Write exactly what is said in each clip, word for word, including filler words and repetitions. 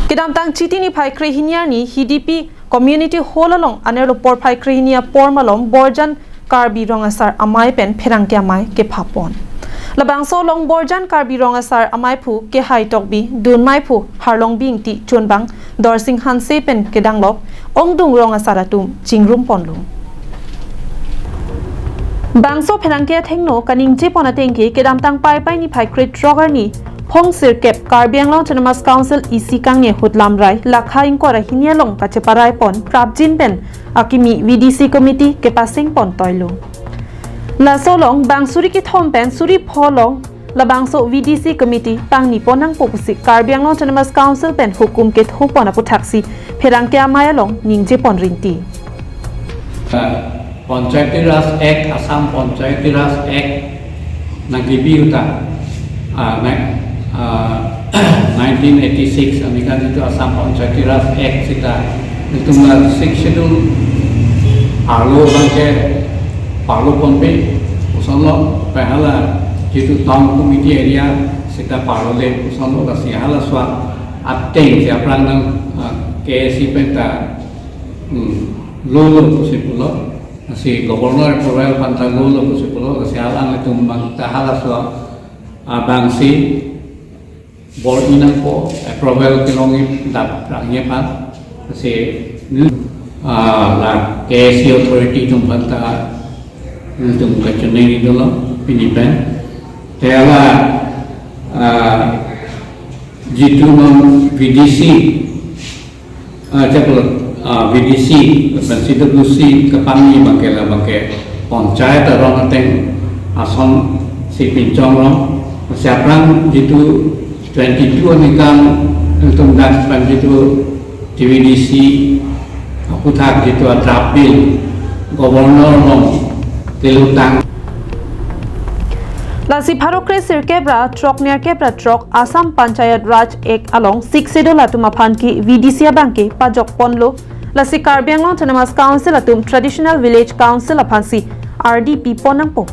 Kedamtang Chiti niphai krehini arni Hidipi Community Hall along anerlo porphai krehini apor malom Borjan Karbi Rong Asar Amei pen pherangke amei kephapon. Labangso along Borjan Karbi Rong Asar Amei aphu Kehai Tokbi, Dun Meiphu, Harlongbi Ingti, chunbang Dorsing Hanse pen kedanglok ongdung rong asar atum chingrumpon lo. Bangso pherangke athengno kaningjepon atengke kedamtang Paipai niphai krethrok arni phong sirkep Karbi Anglong Autonomous Council E C kangni ahut lamrai lakha ingkoi ra hini along kacheparaipon prapjin pen akimi V D C committee kepasingpon toilo. Laso along bang suri kethom pen suri pho along labangso V D C committee pangnipon nangpo pusi Karbi Anglong Autonomous Council pen hukum kethopon aputhaksi pherangke amei along ningjepon rinti. Panchayati Raj Act, Assam Panchayati Raj Act nangkebi ahut, ah, na-, ah, nineteen eighty-six aningkan jitu Assam Panchayati Raj Act seta nelitum la Sixth Schedule arlo abangke parloponpe pusonlo, pen hala jitu town committee area seta parlole pusonlo, lasi halaso ateng si aphrang nang, ah, K A C pen ta, hmm, lolo pusi pulo. Lasi Governor approval aphan ta lolo pusi pulo, lasi alanglitum abang ta halaso abangsi bor-i nangpo, approval kelongji dak rangji aphan. Lasi, ah, la K A C authority atum aphan ta nelitum kachiningri dolo pini pen. Te hala, ah, jitu non V D C, ah, chapel, ah, V D C, lapen C W C kepangni abangke la abangke panchayat arong ateng ason si pinchong rong. Lasi aphrang jitu twenty-two aningkan nelitum dak pen jitu T V D C aputhak jitu a-draft bill Governor along kelutang. Lasi pharo kre sirkep ra throk nerkep ra throk Assam Panchayat Raj Act along Sixth Schedule atum aphan ke V D C abangke pajokponlo. Lasi Karbi Anglong Autonomous Council atum Traditional Village Council aphansi ardi pipon nangpo.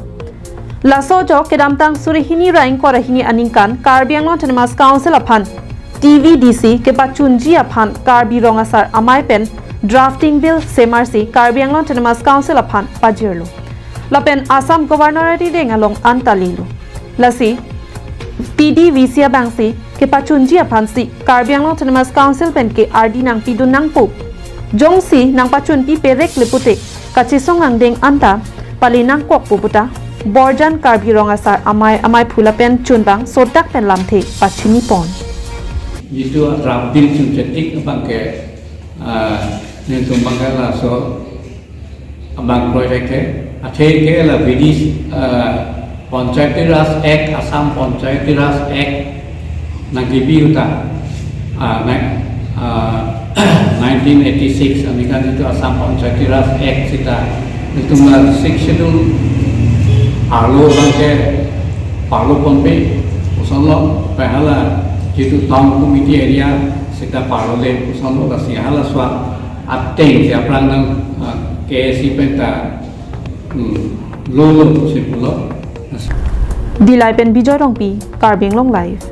Laso ajok kedamtang suri hini ra ingkoi ra hini aningkan Karbi Anglong Autonomous Council aphan T V D C kepachunji aphan Karbi Rong Asar Amei pen drafting bill semarsi Karbi Anglong Autonomous Council aphan pajirlo. Lapen Assam Governor arideng along anta lelo. Lasi T D V C abangsi kepachunji aphansi Karbi Anglong Autonomous Council pen ke ardi nangpidun nangpo. Jongsi nangpachunpi perek le pute kachesong angdeng anta pali nangkokpo puta Borjan Karbi Rong Asar Amei ameiphu lapen chunbang sodak pen lamthe pachinipon. Jitu a-draft bill chunchetik abangke, ah, nelitum abangke laso abang project ke, athe ke la V D C, ah, Panchayati Raj Act, Assam Panchayati Raj Act nangkebi ahut, ah, na-, ah, nineteen eighty-six aningkan jitu Assam Panchayati Raj Act seta nelitum la Sixth Schedule arlo abangke parloponpe pusonlo, pen hala jitu town committee area seta parlole pusonlo, lasi halaso ateng si aphrang nang, ah, K A C pen ta, hmm, lolo pusi pulo. Dillai pen Bijoy Rongpi, Karbi Anglong Live.